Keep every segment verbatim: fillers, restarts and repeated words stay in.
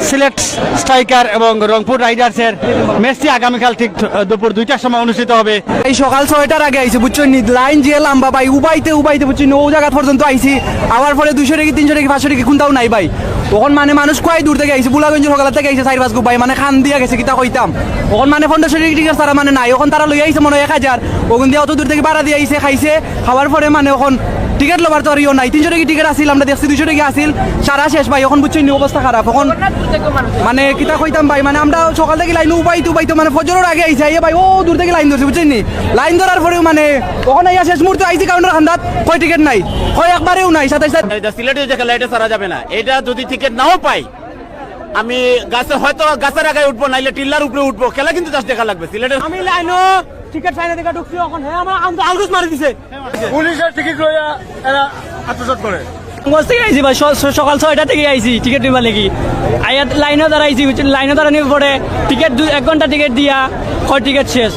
সিলেট স্ট্রাইকার এবং রংপুর রাইডার্সের ম্যাচটি আগামীকাল ঠিক, আহ, দুপুর দুইটার সময় অনুষ্ঠিত হবে। এই সকাল ছয়টার আগে আইছে, বুঝছইন নি? লাইন যে লম্বা ভাই, উবাইতে উবাইতে, বুঝছইন নি? ও জাগাত পর্যন্ত আইছি, আওয়ার পরে দুইশো টেকা, তিনশো টেকা, পাঁচশো টেকা কুনটাও নাই ভাই। অখন মানে মানুষ কয় দূর থাকি আইছে, বুলাগঞ্জ হকলাত থাকি আইছে, চাইর পাঁচ গু ভাই, মানে কান দিয়া গেছে, কিতা কইতাম। অখন মানে পনেরোশো টেকা টিকিট ছাড়া মানে নাই, অখন তারা লইয়া আইছে মনে অয় এক হাজার, অগুন দিয়া অত দূর থাকি ভাড়া দিয়া আইছে, খাইছে, খাওয়ার পরে মানে অখন টিকিট লবার তো আর ইয়ো নাই। তিনশো টেকা টিকিট আছিল, আমরা দেখছি দুইশো টেকা আছিল, সারা শেষ ভাই। অখন বুঝছইন নি, অবস্থা খারাপ। অখন মানে কিতা কইতাম ভাই, মানে আমরা সকাল থাকি লাইন উবাইতে উবাইতে মানে ফজরর আগে আইছি, আইয়া ভাই ও দূর থাকি লাইন ধরছি, বুঝছইন নি? লাইন ধরার পরেও মানে অখন আইয়া শেষ মুহূর্তে আইছি কাউন্টার খান্দাত, কয় টিকিট নাই, কয় একবারেও নাই, সাতাইশ তারিখ। এটা সিলেটে যে খেলা, এটা ছাড়া যাবে না। এটা যদি টিকিট নাও পাই, আমি গাছে, হয়তো গাছের আগায় উঠবো, নাইলে টিল্লার উপরে উঠবো। খেলা কিন্তু just দেখা লাগবে সিলেটের। আমি লাইনও টিকিট পাই না দেখে ঢুকছি, অখন হে আমার আলগোছ মারি দিছে। পুলিশের টিকিট লইয়া এরা আত্মসাৎ করে। বস থেকে আইছি ভাই, স-, স-, সকাল ছয়টা থেকে আইছি টিকিট নিবার লাগি। আইয়া লাইনও দাঁড়াইছি, বুঝছইন, লাইনও দাঁড়ানোর পরে টিকিট দুই, এক ঘন্টা টিকিট দিয়া, কয় টিকিট শেষ।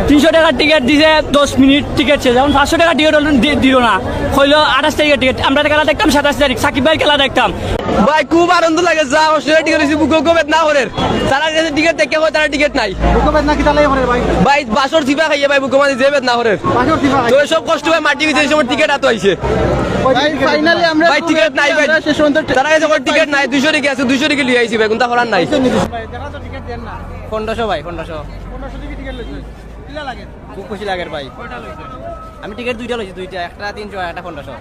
তিনশো টেকার টিকিট দিছে, দশ মিনিট টিকিট শেষ। অখন পাঁচশো টেকার টিকিট দি-, দিল না, কইলো আঠাশ তারিখের টিকিট। আমরা খেলা দেখতাম সাতাশ তারিখ, সাকিব ভাইয়ের খেলা দেখতাম। ভাই, খুব আনন্দ লাগে, যা অস্ট্রেলিয়া টিকিট হইছে, বুকে বুকে বেদনা করের। তারা গেছে টিকিট দেখে কয় তারা টিকিট নাই। বুকে বেদনা কিতা লাগে করের ভাই? ভাই, বাসর চিপা খাইয়ে ভাই, বুকে মাঝে যে বেদনা করের। বাসর চিপা খাইয়ে। তো সব কষ্ট ভাই মাটি গেছে, এই সময় টিকিট আতো আইছে। ভাই, finally আমরা ভাই, টিকিট নাই ভাই। আমরা শেষ পর্যন্ত তারা গেছে কয় টিকিট নাই, দুইশো টিকিট আছে, দুইশো টিকিট লইয়া আইছি ভাই, কুনটা করার নাই। পনেরোশো ভাই, পনেরোশো। পনেরোশো টিকিট টিকিট লইছে। কিলা লাগে? খুব খুশি লাগে ভাই। কয়টা লইছে? আমি টিকিট দুইটা লইছি, দুইটা, একটা তিনশো আর একটা পনেরোশো।